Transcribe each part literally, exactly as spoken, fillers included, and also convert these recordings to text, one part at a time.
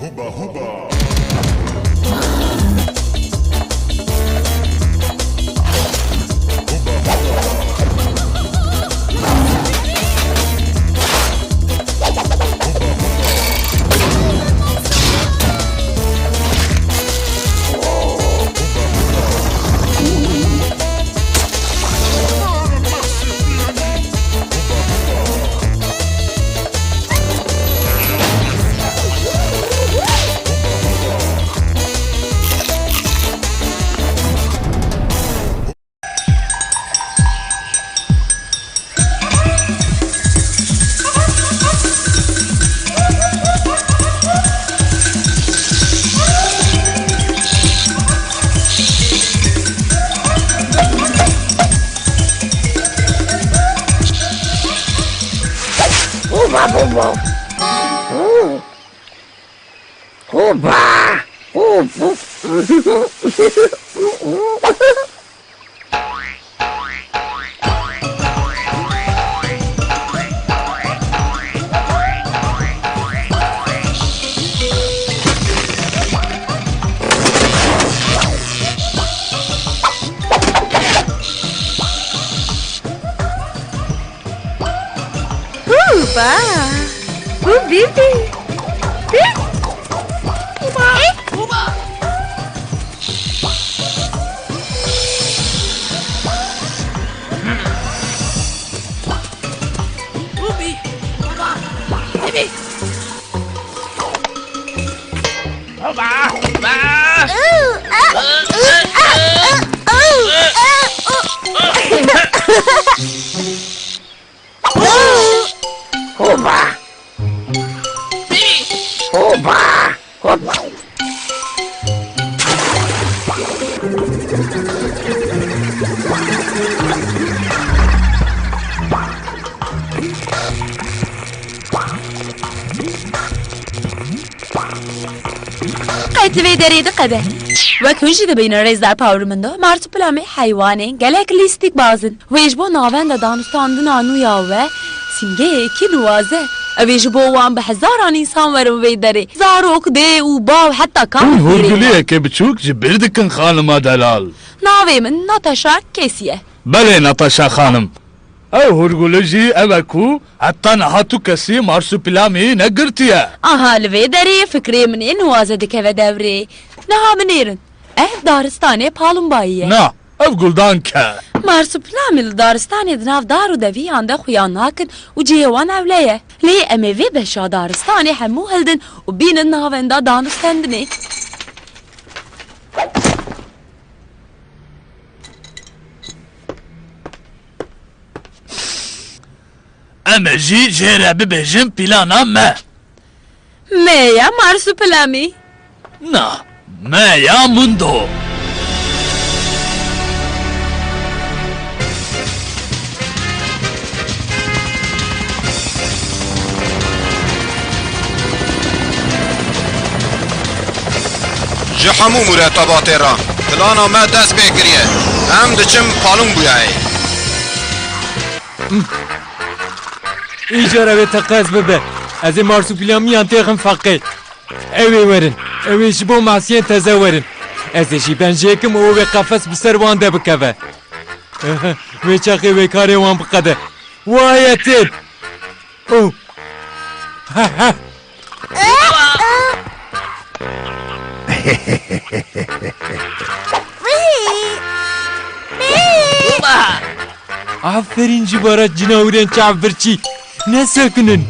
Huba huba. Hoba! Hoba! Huba! Hu bibi! Bi! Huba! Huba! Hubi! Huba! Bibi! Huba! Huba! Hoba! Hoba! Hoba! Qey tu vê derê diqede. Wek hûn jî dibînin rêzdar Power Mundo, Marsupilami heywanên gelek lîstîkbaz in. Wê ji bo navenda danûstandina nû ya we sîngehekî nuwaze. Ew ê ji bo wan bi hezaran însan werin vê derê. Zarok, dê û bav, heta Hûn kamî hûrguliyekê biçûk ji bîr dikin, xanima delal. Navê min Natasha Casey ye. Belê, Natasha xanim. Ew hûrgulî jî ew e ku heta niha tu kesî Marsupilami negirtiye. Aha, li vê derê fikrê min ê nuwaze dikeve devrê. Niha binêrin. Ev daristanê Palumbayî ye. Na, ev guldank e. Marsupilami li daristanê di nav dar û deviyan de xuya nakin û cihê wan ewle ye. Lê em ê vê beşa daristanê hemû hildin û bînin navenda danûstendinê. Em ê jî jê re bibêjin plana me. Me ya Marsupilami. Na, me ya Mundo. Ji hemû mûretebatê re plana me dest pê kiriye. Em diçin Palumbuyayê. Îcar ew ê teqez bibe. Ez ê marsupilamiyan têxim feqê. Ew ê werin. Ew ê ji bo masiyên teze werin. Ez ê jî ben jêkim û ew ê qefes bi ser wan de bikeve. Wê çaxê wê karê wan biqede. Waye têr. Oh. Aferîn ji bara cinawirên çav birçî. Nesekinin.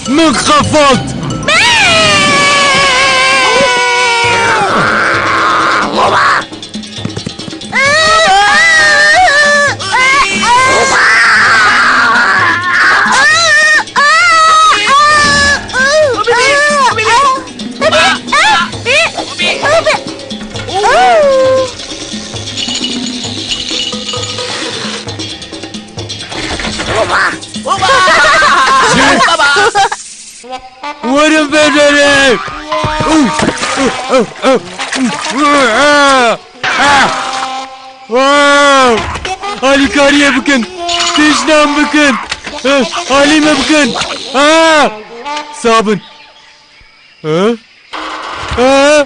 Min xefat! Werin vê derê! Ah! Ah! Alîkariyê bikin. Tîşnan bikin. Eh, alî me bikin. Ah! Sabin. Eh? Eh?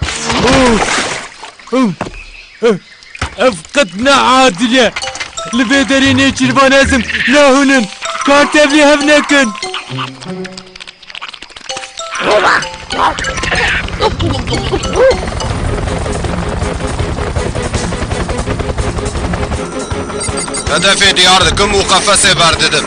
Oh! Oh! Eh! Ev qet ne adil e. Li vê derê nêçîrvan ez im. Ne hûn in. Kar tevlî hev nekin. Hedefê diyar dikim û qefesê berdidim.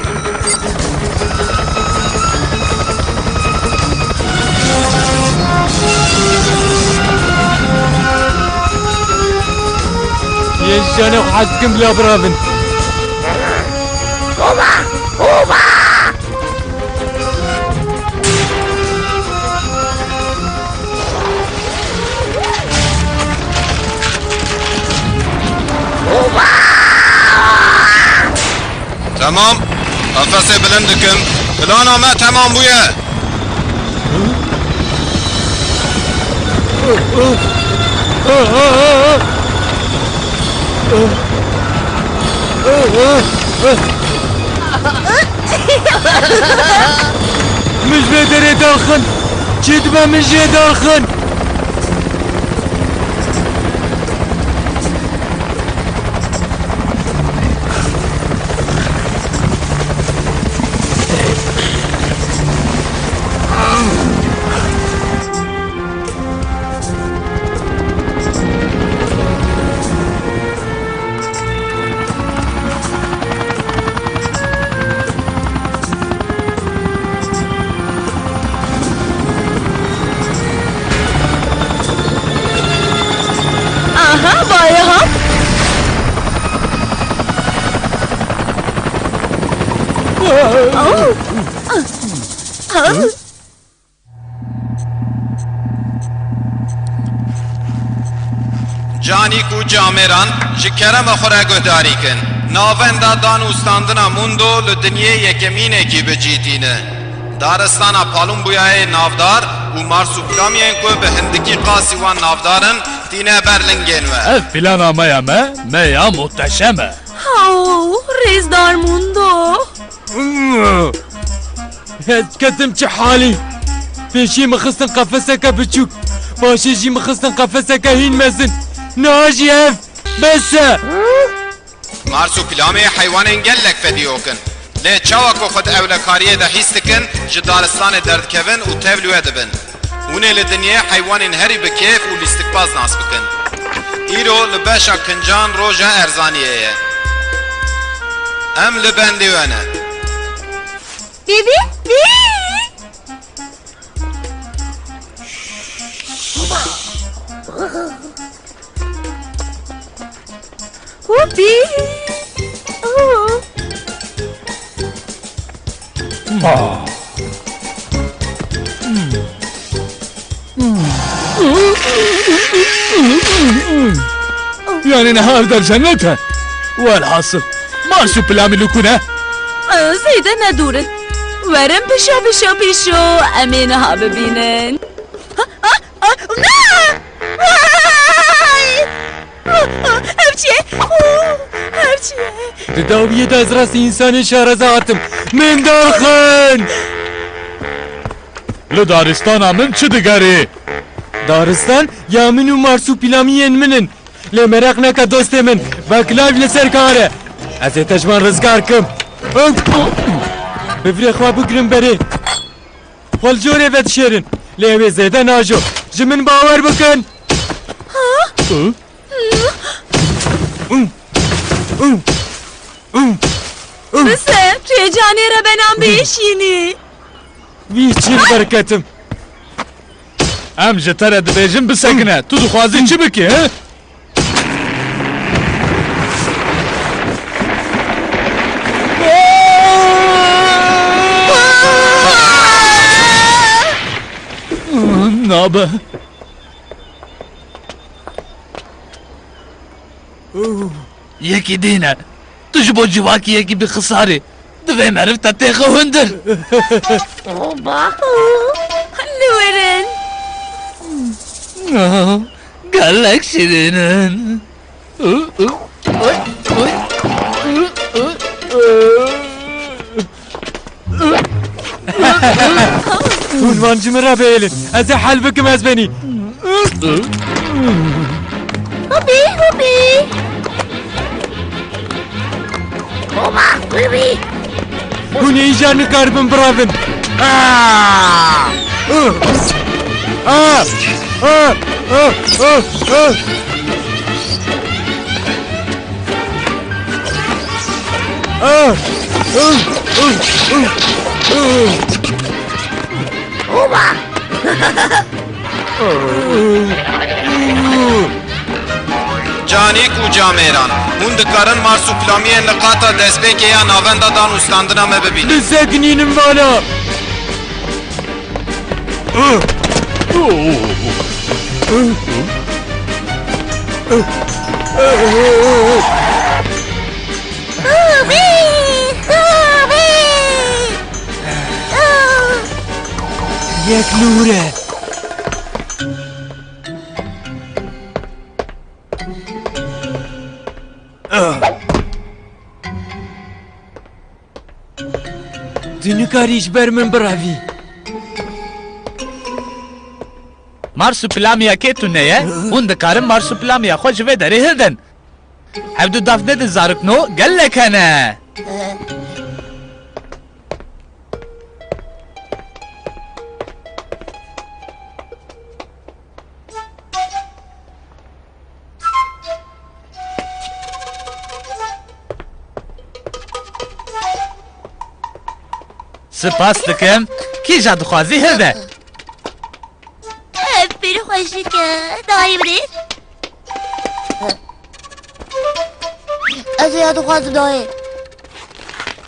Yên şanê xwe hez dikim bila birevin. Temam. Qefesê bilind dikim. Plana me temam bûye. Min ji vê derê derxin. Çi dibe min jê derxin? Aha, bayê hat. Oh. Ah. Canîk û camêran ji kerema xwe re guhdarî kin. Navenda dan û standina Mundo li dinyê yekemînekî bi cî tîne. Daristana Palumbuyayê navdar û marsupîlamiyên ku bi hindikî qasî wan navdar in, tîne ber lingên we. Ev plana me ya me, me ya muhteşem e. Haw, rêzdar Mundo. Ez ketim çi halî? Pêşî min xistin qefeseke biçûk. Paşê jî min xistin qefeseke hîn mezin. Niha jî ev bes e. Marsupîlamê heywanên gelek fedî ok in. Lê çawa ku xwe di ewlekariyê de hîs dikin, ji daristanê derdikevin û tev li we dibin. Hûn ê li dinyê heywanên herî bi kêf û lîstikbaz nas bikin. Îro li beşa kincan roja erzaniyê ye. Em li bendê we ne. Bî, bî, bî. Hopî. Oh. Yani niha ev der cennet e. Welhasil, Marsupîlamî li ku ne? Zêde ne dûr in. Werin pişo pişo pişo, em ê niha bibînin. Ha, ha, ha, na! Ay! Ev çi ye? Ev çi ye? Di dawiyê de ez rastî însanên şareza hatim. Min derxin! Li daristana min çi digerî? Daristan ya min û marsupîlamiyên min in. Lê meraq neke dostê min. Bak live li ser kar e. Ez ê te ji van rizgar kim. Bi virê xwe bigirin berê. Xwe li jorê vedişêrin. Lê ew ê zêde najo. Ji min bawer bikin. Bise, tu yê canê rebenan bêşînî. Vî çî li ber ketim. Em ji te re dibêjin bisekine. Tu dixwazî çi bikî, he? Nabe. Yekî dîn e. Tu ji bo civakî yekî bixisarî. Divê meriv te têxe hundir. Oba. Li wir in. Gelek şirîn in. Hûn van ji min re bihêlin. Ez ê hel bikim ez benî. Hopî, hopî. Homa, hopî. Hûn ê îcar nikaribin birevin. Ah! Ah! Ah! Ah! Ah! Ah! Ah! Ah! Ah! Ah! Oba! Canîk û camêran, hûn dikarin Marsupilamiyan li qata destpêkê ya navenda dan û standina me bibînin. Bisekinînin vana! Yek li wir e. Tu nikarî ji ber min birevî. Marsupilamiya kê tune ye? Hûn dikarin marsupilamiya xwe ji vê derê hildin. Hevdu daf nedin zarokno, gelek hene. Spas dikim. Kîja dixwazî hilde. Ev pir xweşik e. Dayê min ê. Ez ê ya dixwazim dayê.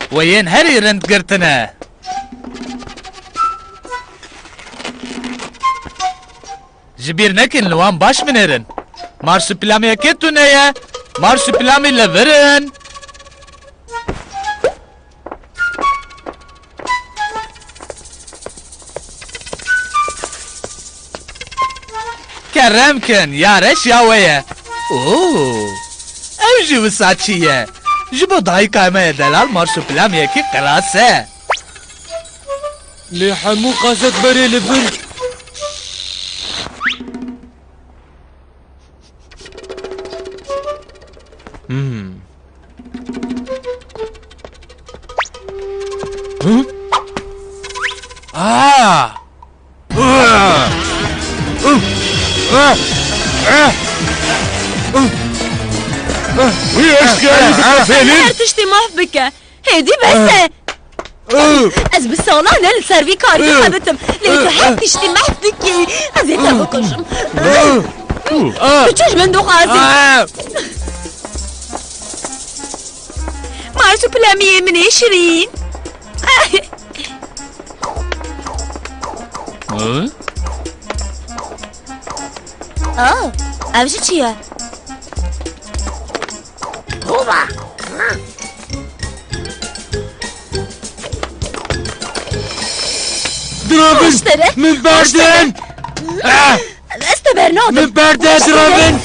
We yên herî rind girtine. Ji bîr nekin, li wan baş binêrin. Marsupilamiya kê tune ye? Marsupilami li vir in. Kerem kin, ya reş ya we ye. Oo. Ew jî wisa çi ye? Ji bo dayika me ye delal, marsupilamiyekî qirase. Lê hemû qazet berê li vir. Hmm. Hı? Aa! Wî eşkerî bike fêlîn. Her tiştî maf bike. Hêdî bes e. Ez bi salan e li ser vî karî xebitim. Lê tu her tiştî maf dikî. Ez ê te bikujim. Tu çi ji min dixwazî? Marsuplamiyê min ê şirîn. Hı? Aa, ev jî çi ye? Hova! Direvin! Aştere! Min berdin! Ah! Ez te bernadim. Min berde, direvin!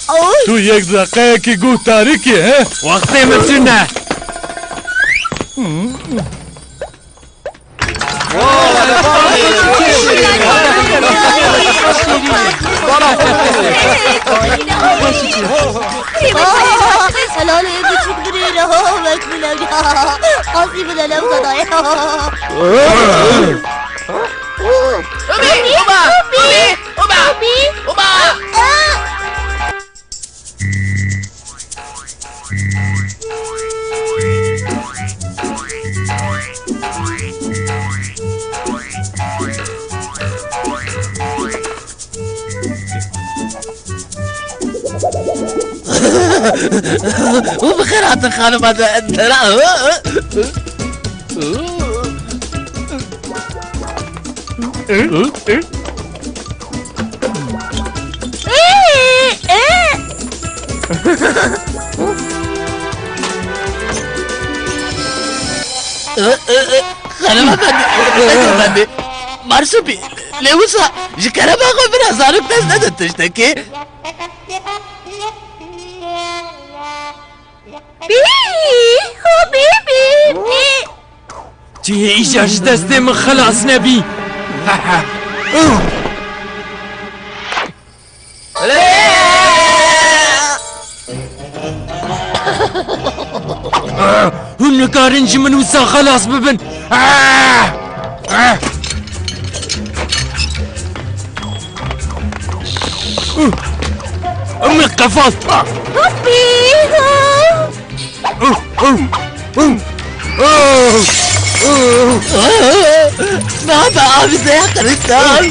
Oy! Tu yek deqeyekî guhdarî kî, he? Wextê min tune. Helalê biçûk birê re, wek min ew ya. Qasî min elew zadaye. Ubi! Uba! Ubi! Uba! Ubi! Uba! Û bi xêr hatin xanima de, dera. Xanima Efendî, Efendî, Marsupî, lê wisa ji kerema xwe min zarok dest nedin tiştekê. Bî! Ho bî bî bî! Tu yê îcar ji destê min xelas nebî. Hûn nikarin ji min wisa xelas bibin. Min qefal. Hopî! Nada avize qirîtan.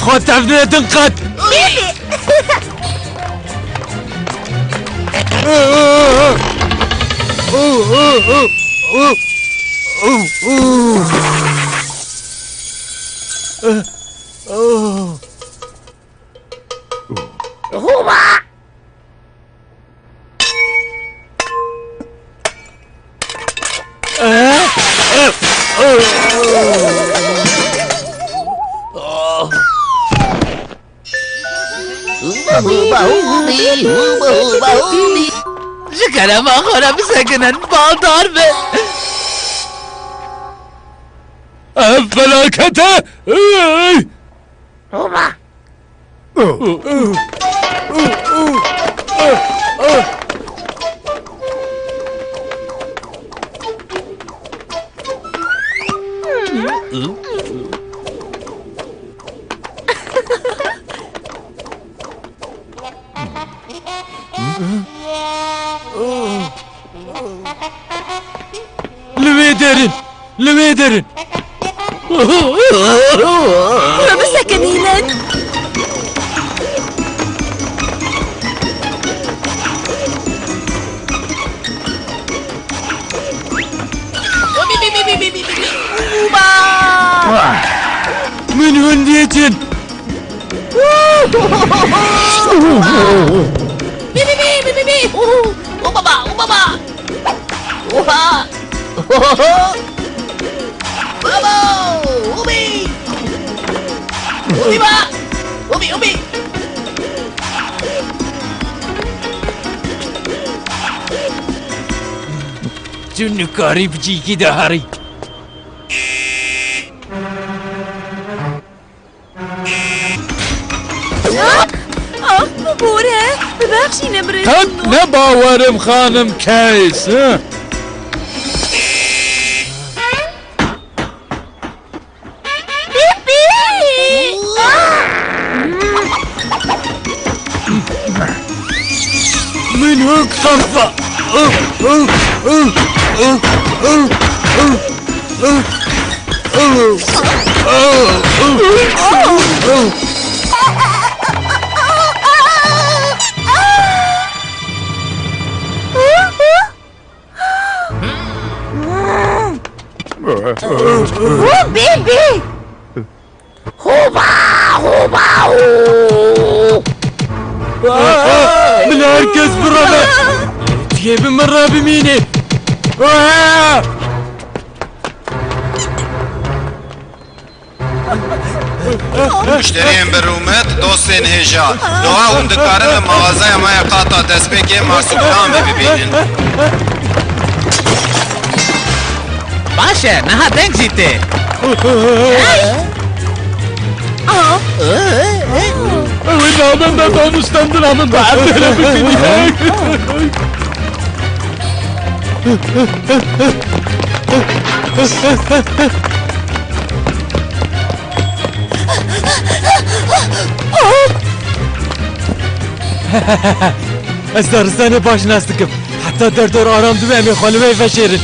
Xwe tevnetin qet. Ji kerema xwe re bisekinin, baldar bin. Ev felaket e! Ey! Li wê derin! Li wê derin! Xwe bisekinînin! Min hûn dîtin! Bi, bi, bi, bi, bi, bi. Uhu. O baba, o baba. Oha. Oho. Baba, ubi. Ubi ba. Ubi, ubi. Tu nikarî bi cîkî de herî. Ah, bibore, bibexşîne birêz. Qet ne bawerim xanim Keys, hi? Pî, pî! Ah! Min hûn xefa. Hû bê bê! Hoba, hoba, ho! Aa, min her kes bireve. Tu yê bi min re bimînî. Aa! Muşteriyên bi rûmet, dostên hêja. Niha hûn dikarin li maxazeya me ya qata destpêkê Marsupilame bibînin. Baş e, niha deng jî tê. Ew ê navenda danûstendina min bi erdê re bikiriye. Ez daristanê baş nas dikim. Heta derdor aram dibe, em ê xwe li wê veşêrin.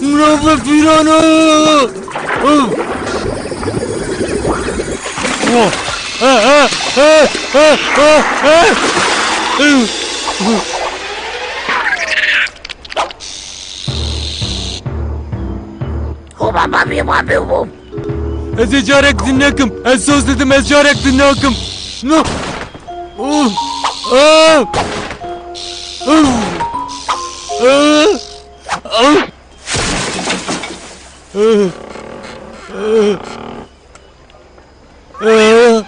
Mirova pîrana! Ho baba bî baba bû. Ez ê carek din nekim. Ez soz didim, ez carek din nakim. No. Oh. Ah. Oh. Ah. Ah. Ah.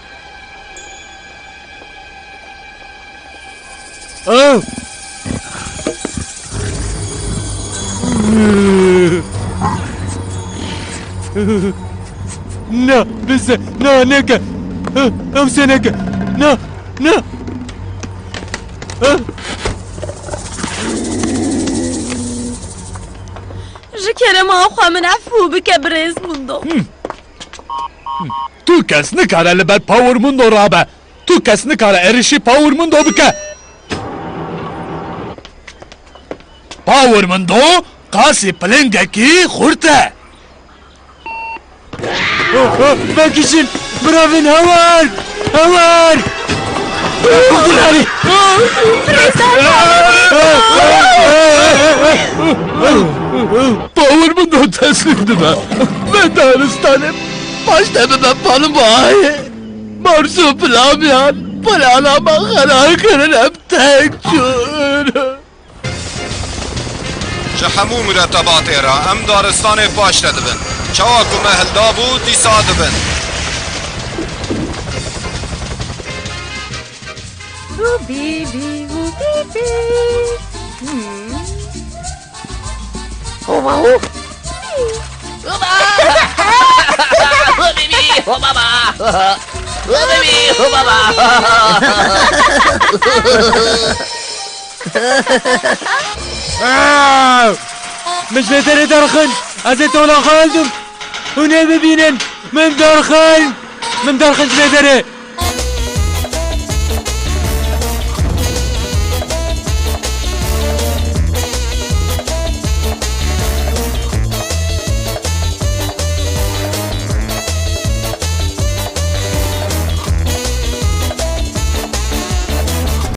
Ah. Na, bise, na, neke. Ew se neke. Na, na. Ji kerema xwe min efû bike, birêz Mundo. Tu kes nikare li ber Power Mundo rabe. Tu kes nikare êrişî Power Mundo bike. Power Mundo qasî pilingekî xurt e. Vekişin, biravin, hewar! Hewar! Kurtarın! Power Mundo teslim dibe. Ve daristanê paşde bibe palim baye. Marsupilamiyan, plana me xera kirin, em tek çûn. Ji hemû muretebatê re em daristanê paşde dibin. Çawa ku me hildabû, dîsa dibin. Hu bî bî, hu bî bî. Hmm. Hoba ho. Hoba! Ho bî bî, ho baba! Ho bî bî, ho baba! Min ji vê derê derxin! Ez ê tola xwe hildim! Hûn ê bibînin! Min derxin! Min derxin ji vê derê!